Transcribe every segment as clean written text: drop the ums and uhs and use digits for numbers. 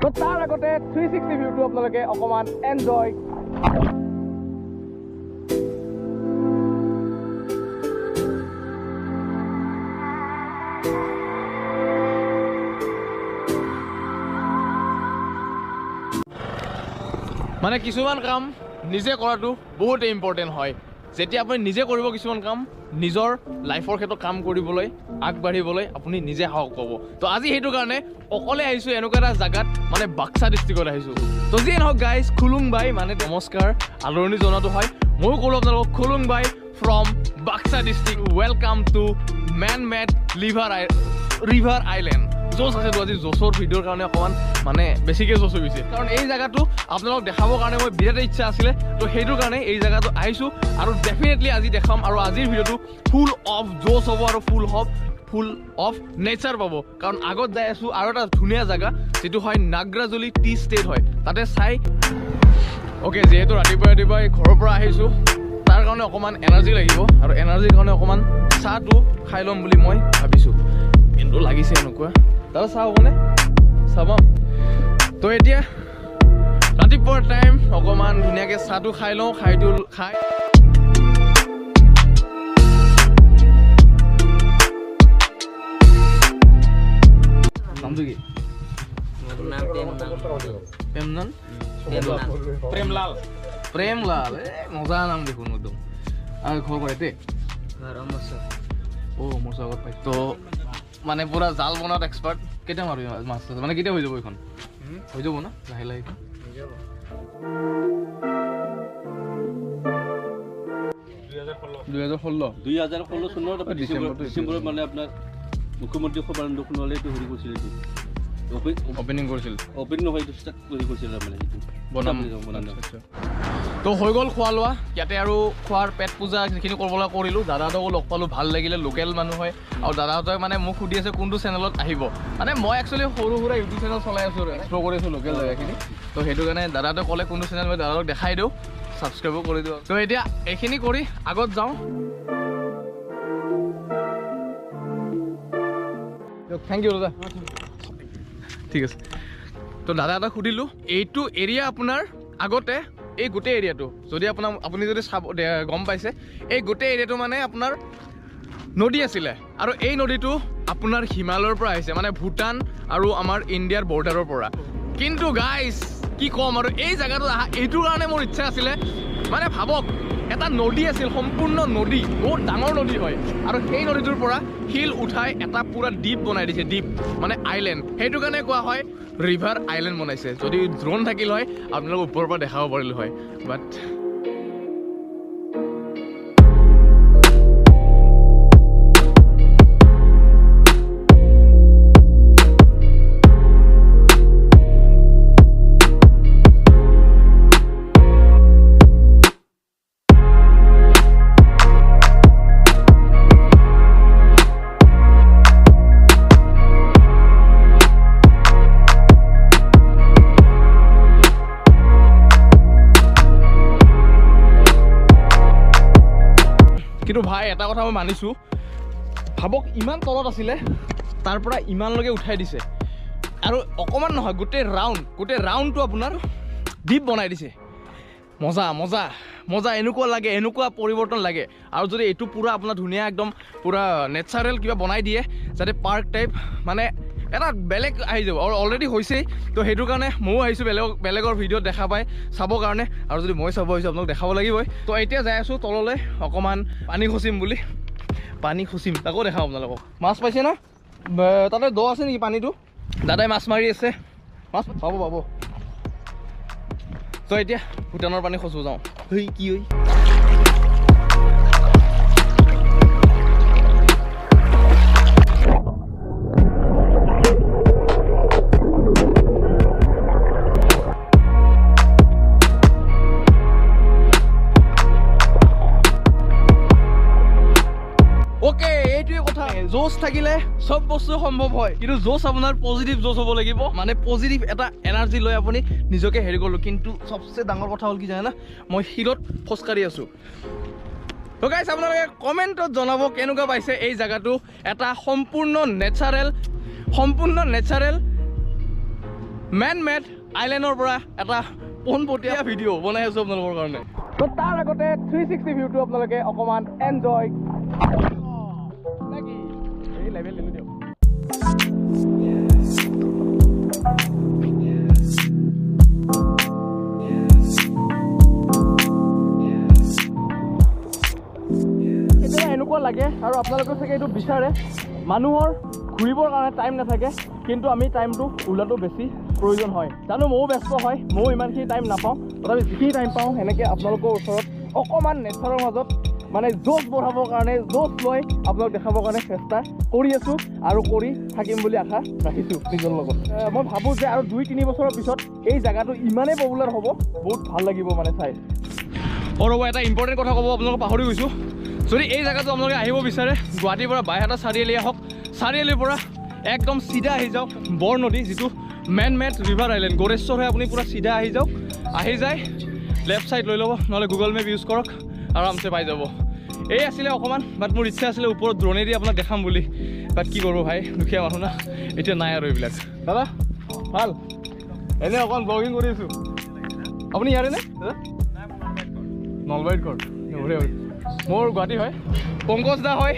তো তাৰ আগতে 360 ভিউটো আপোনালোকে অকণমান এনজয়। মানে কিছুমান কাম নিজে কৰাটো বহুতেই ইম্পৰ্টেণ্ট হয়। যেতিয়া আপুনি নিজে কৰিব কিছুমান কাম, নিজৰ লাইফৰ ক্ষেত্ৰত কাম কৰিবলৈ আগবাঢ়িবলৈ আপুনি নিজে সাহস পাব। তো আজি সেইটো কাৰণে অকলে আহিছোঁ এনেকুৱা এটা জেগাত, মানে বাক্সা ডিষ্ট্ৰিক্টত আহিছোঁ। তো যিয়ে নহওক গাইজ, খুলুং বাই মানে নমস্কাৰ আদৰণি জনোৱাটো হয়। ময়ো ক'লোঁ আপোনালোকক খুলুং বাই from Baksa district, welcome to man made river island. জোচ আছে তো আজি জোচৰ ভিডিঅ'ৰ কাৰণে অকণমান মানে বেছিকৈ জোচ হৈ গৈছে, কাৰণ এই জেগাটো আপোনালোকক দেখাবৰ কাৰণে মই বিৰাট ইচ্ছা আছিলে। তো সেইটো কাৰণে এই জেগাটো আহিছোঁ আৰু ডেফিনেটলি আজি দেখাম। আৰু আজিৰ ভিডিঅ'টো ফুল অফ জোচ হ'ব আৰু ফুল অফ নেচাৰ পাব, কাৰণ আগত যাই আছোঁ আৰু এটা ধুনীয়া জেগা যিটো হয় নাগৰাজুলি টি ষ্টেট হয়, তাতে চাই। অ'কে, যিহেতু ৰাতিপুৱাই ৰাতিপুৱাই ঘৰৰ পৰা আহিছোঁ, তাৰ কাৰণে অকণমান এনাৰ্জি লাগিব আৰু এনাৰ্জিৰ কাৰণে অকণমান চাহটো খাই ল'ম বুলি মই ভাবিছোঁ। কিন্তু লাগিছে এনেকুৱা। দাদা চাহ হ'বনে? চাহ পাম। তো এতিয়া ৰাতিপুৱাৰ টাইম, অকণমান ধুনীয়াকৈ চাহটো খাই লওঁ। খাই নামটো কি? প্ৰেমনান? প্ৰেমলাল। প্ৰেমলাল, এই মজা নাম দেখোন একদম। আৰু ঘৰ কৰে দেই? অ' মোৰ আগত পাই। তো মানে পুৰা জাল বনোৱাত এক্সপাৰ্ট। কেতিয়া মাৰিবি মাছ? মানে কেতিয়া হৈ যাব এইখন? হৈ যাব না লাহে লাহে? 2016 2016 চনৰ ডিচেম্বৰত মানে আপোনাৰ মুখ্যমন্ত্ৰী সৰ্বানন্দ সোণোৱালে এইটো হেৰি কৰিছিল, এইটো অপেনিং কৰিছিল। অপেনিং নহয়, এইটো ষ্টাৰ্ট হেৰি কৰিছিল, মানে সেইটো বনাম। তো হৈ গ'ল খোৱা লোৱা ইয়াতে, আৰু খোৱাৰ পেট পূজা যিখিনি কৰিব লগা কৰিলোঁ। দাদাহঁতকো লগ পালোঁ, ভাল লাগিলে, লোকেল মানুহ হয়। আৰু দাদাহঁতে মানে মোক সুধি আছে কোনটো চেনেলত আহিব। মানে মই একচুৱেলি সৰু সুৰা ইউটিউব চেনেল চলাই আছোঁ, এক্সপ্ল'ৰ কৰি আছোঁ লোকেল জেগাখিনি। তো সেইটো কাৰণে দাদাহঁতে ক'লে কোনটো চেনেল, মই দাদাহঁতক দেখাই দিওঁ, ছাবস্ক্ৰাইবো কৰি দিওঁ। তো এতিয়া এইখিনি কৰি আগত যাওঁ। Thank U দাদা। ঠিক আছে। তো দাদা এটা সুধিলোঁ, এইটো এৰিয়া আপোনাৰ আগতে এই গোটেই এৰিয়াটো যদি আপুনি যদি চাব গম পাইছে, এই গোটেই এৰিয়াটো মানে আপোনাৰ নদী আছিলে। আৰু এই নদীটো আপোনাৰ হিমালয়ৰ পৰা আহিছে, মানে ভূটান আৰু আমাৰ ইণ্ডিয়াৰ বৰ্ডাৰৰ পৰা। কিন্তু গাইজ কি ক'ম আৰু, এই জেগাটোত অহা এইটোৰ কাৰণে মোৰ ইচ্ছা আছিলে। মানে ভাবক, এটা নদী আছিল, সম্পূৰ্ণ নদী, বহুত ডাঙৰ নদী হয়, আৰু সেই নদীটোৰ পৰা শিল উঠাই এটা পূৰা দ্বীপ বনাই দিছে, দ্বীপ মানে আইলেণ্ড। সেইটো কাৰণে কোৱা হয় ৰিভাৰ আইলেণ্ড বনাইছে। যদি ড্ৰোন থাকিল হয় আপোনালোক ওপৰৰ পৰা দেখাব পাৰিলোঁ হয়, বাট কিন্তু ভাই এটা কথা মই মানিছোঁ, ভাবক ইমান তলত আছিলে, তাৰ পৰা ইমানলৈকে উঠাই দিছে। আৰু অকণমান নহয়, গোটেই ৰাউণ্ডটো আপোনাৰ দ্বীপ বনাই দিছে। মজা মজা মজা, এনেকুৱা লাগে, এনেকুৱা পৰিৱৰ্তন লাগে। আৰু যদি এইটো পূৰা আপোনাৰ ধুনীয়া একদম পূৰা নেচাৰেল কিবা বনাই দিয়ে, যাতে পাৰ্ক টাইপ, মানে এটা বেলেগ আহি যাব। আৰু অলৰেডি হৈছেই, তো সেইটো কাৰণে ময়ো আহিছোঁ বেলেগৰ ভিডিঅ'ত দেখা পাই চাবৰ কাৰণে। আৰু যদি মই চাব আহিছোঁ আপোনালোক দেখাব লাগিবই। তো এতিয়া যাই আছোঁ তললৈ, অকণমান পানী খচিম বুলি, পানী খচিম তাকো দেখাম আপোনালোকক। মাছ পাইছে না? তাতে দ আছে নেকি পানীটো? দাদাই মাছ মাৰি আছে, মাছ পাব পাব। তো এতিয়া ভূটানৰ পানী খচো যাওঁ। হেই কি ঐ, জোচ থাকিলে চব বস্তু সম্ভৱ হয়, কিন্তু জোচ আপোনাৰ পজিটিভ জোচ হ'ব লাগিব, মানে পজিটিভ এটা এনাৰ্জি লৈ আপুনি নিজকে হেৰি কৰিলোঁ। কিন্তু চবচে ডাঙৰ কথা হ'ল কি জানে না, মই শিলত খোজকাঢ়ি আছোঁ। তো গাইছ আপোনালোকে কমেণ্টত জনাব কেনেকুৱা পাইছে এই জেগাটো। এটা সম্পূৰ্ণ নেচাৰেল মেন মেড আইলেণ্ডৰ পৰা এটা পোনপটীয়া ভিডিঅ' বনাই আছোঁ আপোনালোকৰ কাৰণে। তো তাৰ আগতে 360 ভিউটো আপোনালোকে অকণমান এনজয় নেকি এই লেভেল দিলোঁ দিয়ক। কেতিয়াবা এনেকুৱা লাগে আৰু আপোনালোকেও চাগে এইটো বিচাৰে, মানুহৰ ঘূৰিবৰ কাৰণে টাইম নাথাকে, কিন্তু আমি টাইমটো ওলোৱাটো বেছি প্ৰয়োজন হয়। জানো ময়ো ব্যস্ত হয়, ময়ো ইমানখিনি টাইম নাপাওঁ, তথাপি যিখিনি টাইম পাওঁ সেনেকৈ আপোনালোকৰ ওচৰত অকণমান নেচাৰৰ মাজত মানে জ'চ বঢ়াবৰ কাৰণে, জ'চ লৈ আপোনালোক দেখাবৰ কাৰণে চেষ্টা কৰি আছোঁ আৰু কৰি থাকিম বুলি আশা ৰাখিছোঁ নিজৰ লগত। মই ভাবোঁ যে আৰু 2-3 বছৰৰ পিছত এই জেগাটো ইমানেই পপুলাৰ হ'ব, বহুত ভাল লাগিব মানে চাই। ৰ'ব, এটা ইম্পৰ্টেণ্ট কথা ক'ব আপোনালোকক পাহৰি গৈছোঁ। যদি এই জেগাটো আপোনালোকে আহিব বিচাৰে, গুৱাহাটীৰ পৰা বাইহাটা চাৰিআলি আহক, চাৰিআলিৰ পৰা একদম চিধা আহি যাওক বৰনদী, যিটো man made river island Goreswar হৈ আপুনি পূৰা চিধা আহি যাওক, আহি যায় লেফ্ট ছাইড লৈ ল'ব, নহ'লে গুগল মেপ ইউজ কৰক, আৰামছে পাই যাব। এই আছিলে অকণমান, বাট মোৰ ইচ্ছা আছিলে ওপৰত ড্ৰোনেদি আপোনাক দেখাম বুলি, বাট কি কৰিব ভাই, দুখীয়া মানুহ না, এতিয়া নাই আৰু এইবিলাক। দাদা ভাল, এনেই অকণ ব্লগিং কৰি আছোঁ। আপুনি ইয়াৰে নে দাদা? নলবাৰীত ঘৰ? মোৰ গুৱাহাটী হয়, পংকজ দা হয়।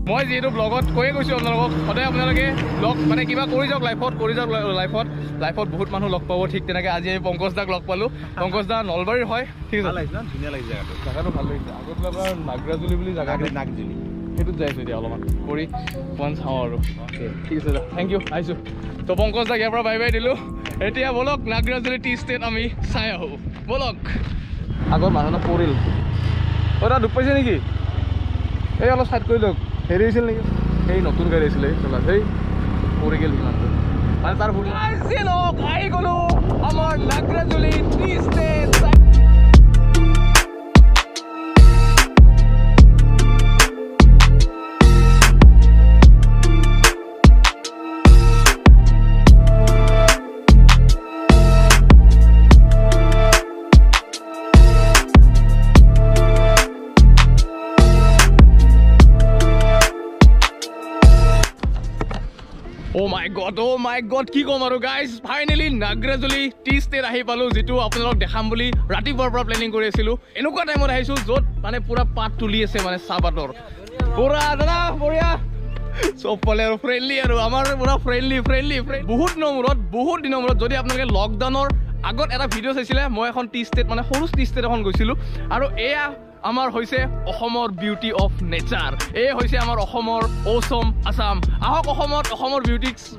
মই যিহেতু ব্লগত কৈয়ে গৈছোঁ আপোনালোকক, সদায় আপোনালোকে ব্লগ মানে কিবা কৰি যাওক লাইফত, কৰি যাওক লাইফত, লাইফত বহুত মানুহ লগ পাব। ঠিক তেনেকৈ আজি আমি পংকজ দাক লগ পালোঁ। পংকজ দা নলবাৰীৰ হয়, ঠিক আছে। ধুনীয়া লাগিছে জেগাটো, জেগাটো ভাল লাগিছে। আগত আপোনাৰ নাগৰাজুলি বুলি জেগা, নাগজুলি, সেইটোত যাই আছোঁ এতিয়া, অলপমান কৰি অকণমান চাওঁ আৰু। ঠিক আছে দাদা, thank U, আহিছোঁ। তো পংকজ দাক ইয়াৰ পৰা বাই বাই দিলোঁ। এতিয়া ব'লক নাগৰাজুলি টি ষ্টেট আমি চাই আহোঁ, ব'লক। আগত মানুহ পৰিল, অ' দাদা দুখ পাইছে নেকি? এই অলপ চাইড কৰি লওক, হেৰি হৈছিল নেকি? সেই নতুন গাড়ী আছিলে চলা, সেই পৰি গ'ল সিমানটো মানে তাৰ ভুল। আহি গ'লোঁ আমাৰ Nagrajuli tea estate. Oh my god, কি ক'ম আৰু guys, finally Nagrajuli tea estate আহি পালোঁ, যিটো আপোনালোকক দেখাম বুলি ৰাতিপুৱাৰ পৰা প্লেনিং কৰি আছিলোঁ। এনেকুৱা টাইমত আহিছোঁ য'ত মানে পূৰা পাত তুলি আছে, মানে চাহপাতৰ পূৰা। দাদা বঢ়িয়া, চব পালে আৰু ফ্ৰেণ্ডলি, আৰু আমাৰ পূৰা ফ্ৰেণ্ডলি ফ্ৰেণ্ডলি ফ্ৰেণ্ড। বহুত দিনৰ মূৰত যদি আপোনালোকে লকডাউনৰ আগত এটা ভিডিঅ' চাইছিলে, মই এখন টি ষ্টেট মানে সৰু টি ষ্টেট এখন গৈছিলোঁ, আৰু এয়া আমাৰ হৈছে অসমৰ বিউটি অফ নেচাৰ, এই হৈছে আমাৰ অসমৰ অ'চম আছাম। আহক অসমত, অসমৰ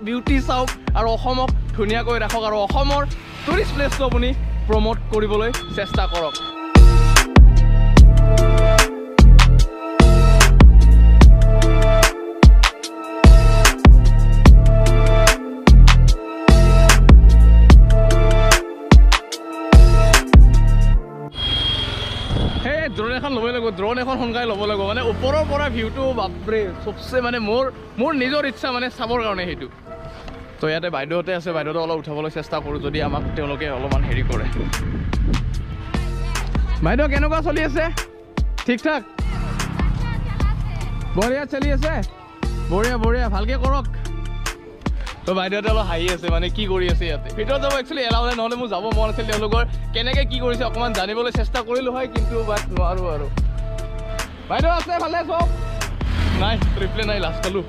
বিউটি চাওক আৰু অসমক ধুনীয়াকৈ ৰাখক, আৰু অসমৰ টুৰিষ্ট প্লেচটো আপুনি প্ৰম'ট কৰিবলৈ চেষ্টা কৰক। ড্ৰোন এখন ল'বই লাগিব, ড্ৰোন এখন সোনকালে ল'ব লাগিব, মানে ওপৰৰ পৰা ভিউটো বাপৰে চবচে মানে মোৰ নিজৰ ইচ্ছা মানে চাবৰ কাৰণে সেইটো। তো ইয়াতে বাইদেউহঁতে আছে, বাইদেউহঁতে অলপ উঠাবলৈ চেষ্টা কৰোঁ যদি আমাক তেওঁলোকে অলপমান হেৰি কৰে। বাইদেউ কেনেকুৱা চলি আছে? ঠিক ঠাক, বঢ়িয়া চলি আছে, বঢ়িয়া বঢ়িয়া, ভালকৈ কৰক। তো বাইদেউহঁতে অলপ হাঁহি আছে, মানে কি কৰি আছে ইয়াতে। ভিতৰত যাব একচুৱেলি এলাও নাই, নহ'লে মোৰ যাব মন আছিল। তেওঁলোকৰ কেনেকৈ কি কৰিছে অকণমান জানিবলৈ চেষ্টা কৰিলোঁ হয়, কিন্তু বাট নোৱাৰোঁ আৰু। বাইদেউ আছে ভালে চব? নাই, ৰিপ্লাই নাই, লাজ পালোঁ।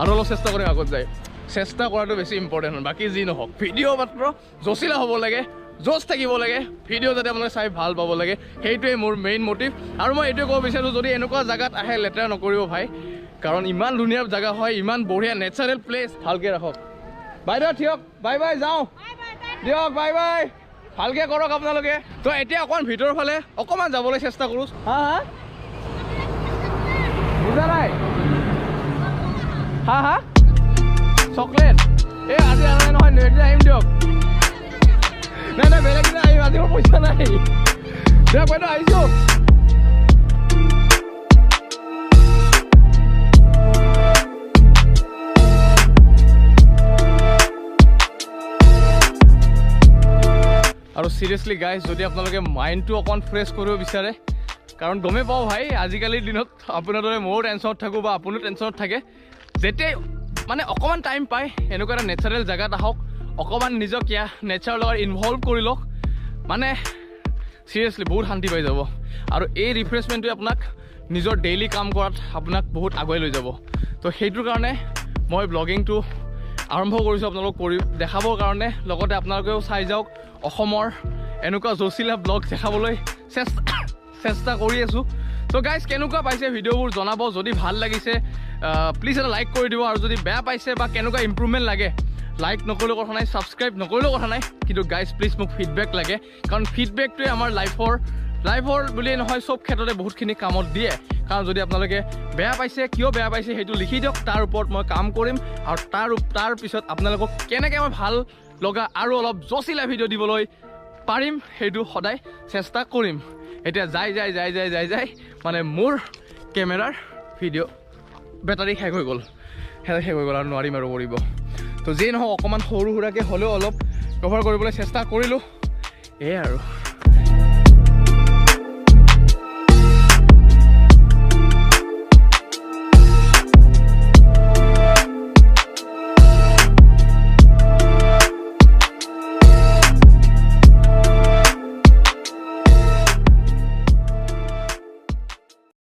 আৰু অলপ চেষ্টা কৰিম আগত যায়। চেষ্টা কৰাটো বেছি ইম্পৰ্টেণ্ট হয়, বাকী যি নহওক। ভিডিঅ' মাত্ৰ জচিলা হ'ব লাগে, জচ থাকিব লাগে, ভিডিঅ' যাতে আপোনালোকে চাই ভাল পাব লাগে, সেইটোৱে মোৰ মেইন মটিভ। আৰু মই এইটোৱে ক'ব বিচাৰোঁ, যদি এনেকুৱা জেগাত আহে লেতেৰা নকৰিব ভাই, কাৰণ ইমান ধুনীয়া জেগা হয়, ইমান বঢ়িয়া নেচাৰেল প্লেচ, ভালকৈ ৰাখক। বাইদেউ থিয়ক, বাই বাই, যাওঁ দিয়ক, বাই বাই, ভালকৈ কৰক আপোনালোকে। তো এতিয়া অকণমান ভিতৰৰ ফালে অকণমান যাবলৈ চেষ্টা কৰোঁ। হা হা, বুজা নাই? হা হা, চকলেট এই আজি অনা নাই নহয়, নেক্সট আহিম দিয়ক। নাই নাই, বেলেগ দিনা আহিম, আজি মোৰ পইচা নাই। দিয়ক বাইদেউ, আহিছোঁ। আৰু চিৰিয়াছলি গাইজ, যদি আপোনালোকে মাইণ্ডটো অকণমান ফ্ৰেছ কৰিব বিচাৰে, কাৰণ গমেই পাওঁ ভাই আজিকালিৰ দিনত আপোনাৰ দৰে ময়ো টেনশ্যনত থাকোঁ বা আপুনিও টেনশ্যনত থাকে, যেতিয়াই মানে অকণমান টাইম পায়, এনেকুৱা এটা নেচাৰেল জেগাত আহক, অকণমান নিজক ইয়াৰ নেচাৰৰ লগত ইনভল্ভ কৰি লওক। মানে চিৰিয়াছলি বহুত শান্তি পাই যাব। আৰু এই ৰিফ্ৰেছমেণ্টটোৱে আপোনাক নিজৰ ডেইলি কাম কৰাত আপোনাক বহুত আগুৱাই লৈ যাব। তো সেইটোৰ কাৰণে মই ব্লগিংটো আৰম্ভ কৰিছোঁ আপোনালোকক কৰি দেখাবৰ কাৰণে, লগতে আপোনালোকেও চাই যাওক। অসমৰ এনেকুৱা জচিলা ব্লগ দেখাবলৈ চেষ্টা কৰি আছোঁ। ত' গাইজ, কেনেকুৱা পাইছে ভিডিঅ'বোৰ জনাব। যদি ভাল লাগিছে, প্লিজ এটা লাইক কৰি দিব, আৰু যদি বেয়া পাইছে বা কেনেকুৱা ইম্প্ৰুভমেণ্ট লাগে, লাইক নকৰিলেও কথা নাই, ছাবস্ক্ৰাইব নকৰিলেও কথা নাই, কিন্তু গাইজ প্লিজ মোক ফিডবেক লাগে, কাৰণ ফিডবেকটোৱে আমাৰ লাইফৰ বুলিয়েই নহয়, চব ক্ষেত্ৰতে বহুতখিনি কামত দিয়ে। কাৰণ যদি আপোনালোকে বেয়া পাইছে, কিয় বেয়া পাইছে সেইটো লিখি দিয়ক, তাৰ ওপৰত মই কাম কৰিম, আৰু তাৰ পিছত আপোনালোকক কেনেকৈ মই ভাল লগা আৰু অলপ জচিলা ভিডিঅ' দিবলৈ পাৰিম সেইটো সদায় চেষ্টা কৰিম। এতিয়া যাই যাই যাই যাই যাই যাই মানে মোৰ কেমেৰাৰ ভিডিঅ' বেটাৰী শেষ হৈ গ'ল, শেষ হৈ গ'ল আৰু নোৱাৰিম আৰু কৰিব। তো যিয়ে নহওক, অকণমান সৰু সুৰাকৈ হ'লেও অলপ কভাৰ কৰিবলৈ চেষ্টা কৰিলোঁ, এয়াই আৰু।